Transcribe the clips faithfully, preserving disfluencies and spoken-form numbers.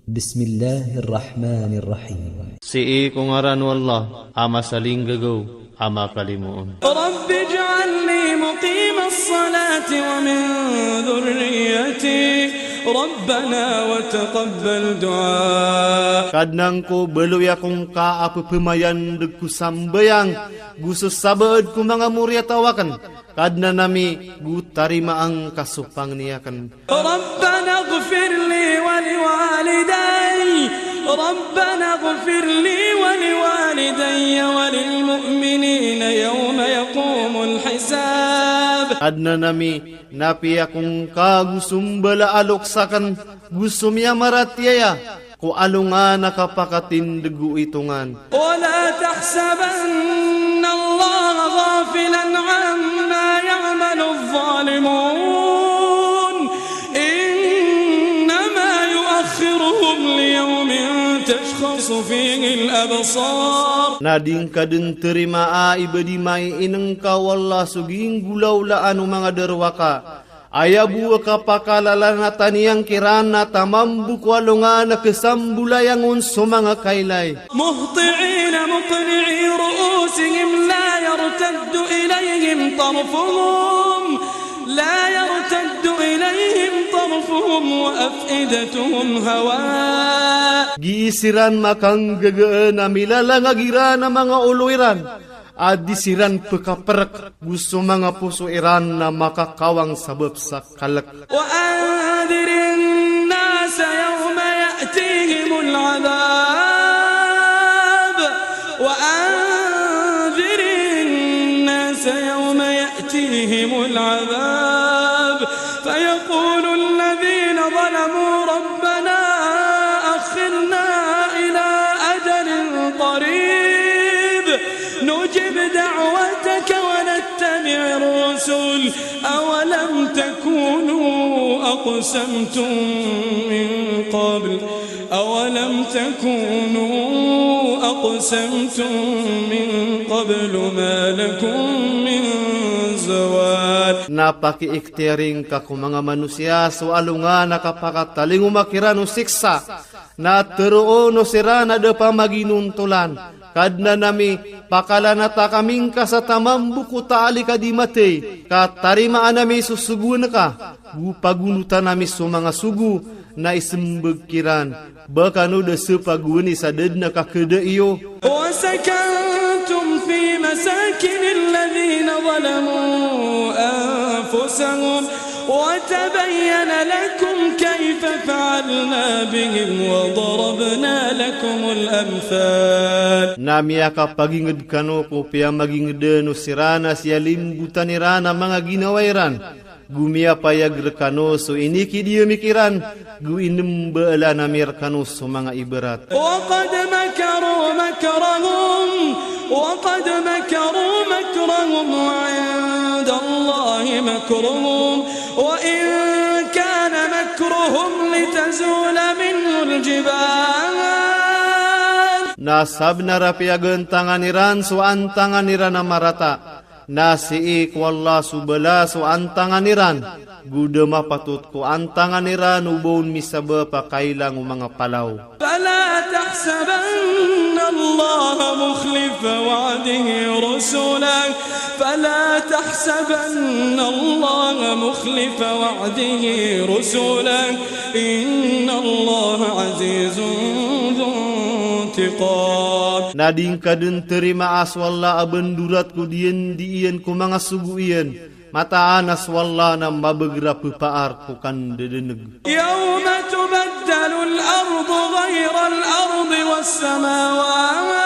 Bismillahirrahmanirrahim. Sii ko ngaran o Allah, a masaling gagau, a makalimoon. رب اجعلني مقيم الصلاة ومن ذريتي ربنا وتقبل دعاء. Kadnan ko, baloy ako ngka a pepemayan deg ko sambeyang, gu sesabaad ko manga moriyataw aken. Kadnan ami, gu tarimaa ngka so pangni aken. ربنا اغفر لي ولوالدي، ربنا اغفر لي ولوالدي وللمؤمنين يوم يقوم الحساب. Kadnan ami, na piyako ngka gu sumbala a lokes aken, gu sumiyamaratiyaya, ko alongan a kapakatindeg o itongan. ولا تحسبن الله غافلا عما يعمل الظالمون إنما يؤخرهم ليوم تشخص فيه الأبصار. Na dingka den terimaa i badi mai inengka o Allah so ginggulawlaan o manga derwaka. Aya bo a kapakalalan a taniyan kiran a tamambuku alongan a kesambulayangon so manga kailay. مهطعين مقنعي رؤوسهم لا يرتد إليهم طرفهم، لا يرتد إليهم طرفهم وأفئدتهم هواء. Gi siran makanggagaan a milalanga giran a manga olo iran. A di siran pekaperek, gu so manga poso iran a makakawang sabap sa kalek. وأنذر الناس يوم يأتيهم العذاب، وأنذر الناس يوم يأتيهم العذاب، فيقول الذين ظلموا ربنا أخرنا إلى أجل قريب نجب دعوتك ونتبع الرسل أولم تكونوا أقسمتم من قبل، أولم تكونوا أقسمتم من قبل ما لكم من زوال. Na pake iktiyar ingka ko manga manusiya so alongan a kapakatalingoma kiran o siksa. Na teroon o siran a depa maginontolan. Kadnan ami, pakalanata kami ngka sa tamambuku taalik a dimatey, ka tarimaan ami so sogoan ka, gu pagunutan ami so manga sogo, na isembeg kiran, ba kano da sepagoan i sa deden a kakeda iyo. وسكنتم في مساكن الذين ظلموا أنفسهم وتبين لكم كيف فعلنا بهم وضربنا لكم الأمثال. Na miyakapaginged kano ko piyamagingeden o siran a siyalimbutan iran a manga ginawa iran. Gu miyapayag rekano so inikidi ami kiran, gu inimbaalan ami rekano so manga ibarat. وقد مكروا مكرهم وقد مكروا مكرهم وعند الله مكرهم وإن كان مكرهم لتزول منه الجبال. Na sabnar a piyagantangan iran so antangan iran a marata. Na sii ko Allah so bala so antangan iran, gu da mapatot ko antangan iran o boon misabap a kailang o manga palaw. فلا تحسبن الله مخلف وعده رسله، فلا تحسبن الله مخلف وعده رسله، إن الله عزيز ذو انتقام. Na dingka den terimaa so Allah a bendurat ko diyan di iyan ko manga sogo iyan. Mataan a so Allah na mabagr a pepaar ko kandedeneg. يوم تبدل الأرض غير الأرض والسماوات،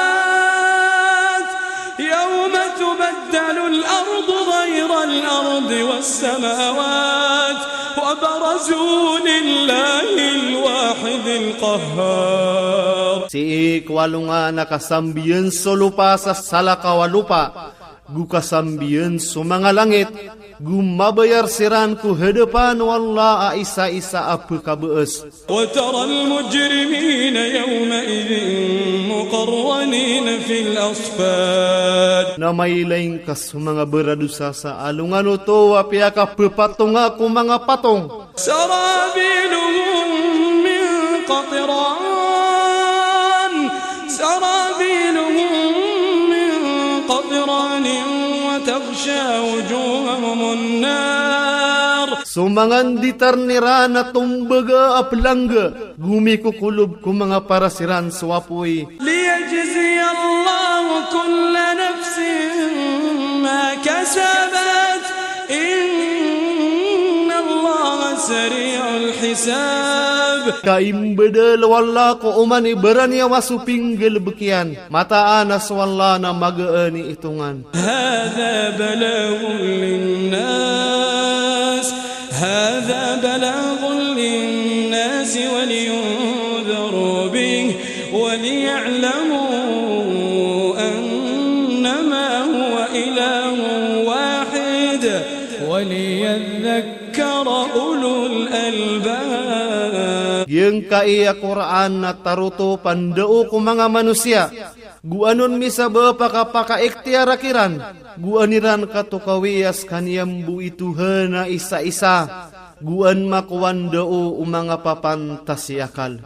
يوم تبدل الأرض غير الأرض والسماوات وبرزوا لله الواحد القهار. Sii ko alongan a kasambiyan so lopa sa salakaw a lopa. Gu kasambiyan so manga langit, gu mabayar siran ko hadapan o Allah a isa-isa a pekabees. وترى المجرمين يومئذ مقرنين في الأصفاد. Na mailaing ka so manga baradosa sa alongan oto a piyakapepatonga ko manga patong. سرابيلهم من قطران. تغشى وجوههم النار. So manga nditar niran na tumbege a pelangge, gumikukulub ku manga paras iran so apoy. ليجزي الله كل نفس ما كسبت. إن الله سريع الحساب. Ka imbedel o Allah ko oman i beran iyawa so pinggel bekian. Mataan a so Allah na mageen i itungan. هذا بلاغ للناس، هذا بلاغ للناس ولينذروا به وليعلموا أنما هو إله واحد وليذكر أولو الألباب. Giya ngkai a Qur'an na taruto pando'o ku manga manusiya. Gu anun misabe paka-paka ikhtiyar a kiran. Gu aniran katokawi a skan yambu i Tuhan a isa-isa. Gu an makuan do'o u manga papantas i akal.